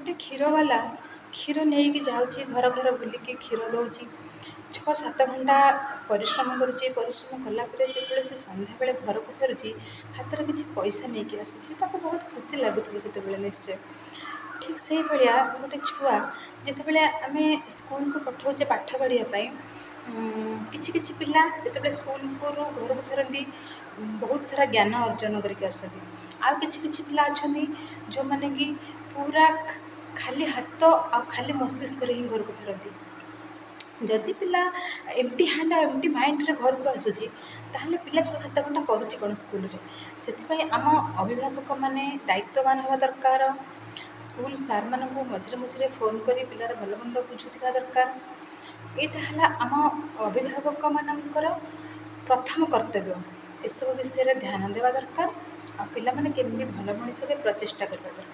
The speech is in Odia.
ଗୋଟେ କ୍ଷୀରବାଲା କ୍ଷୀର ନେଇକି ଯାଉଛି, ଘର ଘର ବୁଲିକି କ୍ଷୀର ଦେଉଛି, 6-7 ଘଣ୍ଟା ପରିଶ୍ରମ କରୁଛି। ପରିଶ୍ରମ କଲା ପରେ ସେତେବେଳେ ସେ ସନ୍ଧ୍ୟାବେଳେ ଘରକୁ ଫେରୁଛି, ହାତରେ କିଛି ପଇସା ନେଇକି ଆସୁଛି, ତାକୁ ବହୁତ ଖୁସି ଲାଗୁଥିବ ସେତେବେଳେ ନିଶ୍ଚୟ। ଠିକ୍ ସେଇଭଳିଆ ଗୋଟେ ଛୁଆ ଯେତେବେଳେ ଆମେ ସ୍କୁଲକୁ ପଠାଉଛେ ପାଠ ପଢ଼ିବା ପାଇଁ, କିଛି କିଛି ପିଲା ଯେତେବେଳେ ସ୍କୁଲରୁ ଘରକୁ ଫେରନ୍ତି, ବହୁତ ସାରା ଜ୍ଞାନ ଅର୍ଜନ କରିକି ଆସନ୍ତି। ଆଉ କିଛି କିଛି ପିଲା ଅଛନ୍ତି, ଯେଉଁମାନେ କି ପୁରା ଖାଲି ହାତ ଆଉ ଖାଲି ମସ୍ତିଷ୍କରେ ହିଁ ଘରକୁ ଫେରନ୍ତି। ଯଦି ପିଲା ଏମ୍ଟି ହ୍ୟାଣ୍ଡ ଆଉ ଏମ୍ଟି ମାଇଣ୍ଡରେ ଘରକୁ ଆସୁଛି, ତାହେଲେ ପିଲା 6-7 ଘଣ୍ଟା କରୁଛି କ'ଣ ସ୍କୁଲରେ? ସେଥିପାଇଁ ଆମ ଅଭିଭାବକମାନେ ଦାୟିତ୍ୱବାନ ହେବା ଦରକାର। ସ୍କୁଲ ସାର୍ମାନଙ୍କୁ ମଝିରେ ମଝିରେ ଫୋନ୍ କରି ପିଲାର ଭଲ ମନ୍ଦ ବୁଝୁଥିବା ଦରକାର। ଏଇଟା ହେଲା ଆମ ଅଭିଭାବକମାନଙ୍କର ପ୍ରଥମ କର୍ତ୍ତବ୍ୟ। ଏସବୁ ବିଷୟରେ ଧ୍ୟାନ ଦେବା ଦରକାର ଆଉ ପିଲାମାନେ କେମିତି ଭଲ ମଣିଷ ହେବେ, ପ୍ରଚେଷ୍ଟା କରିବା ଦରକାର।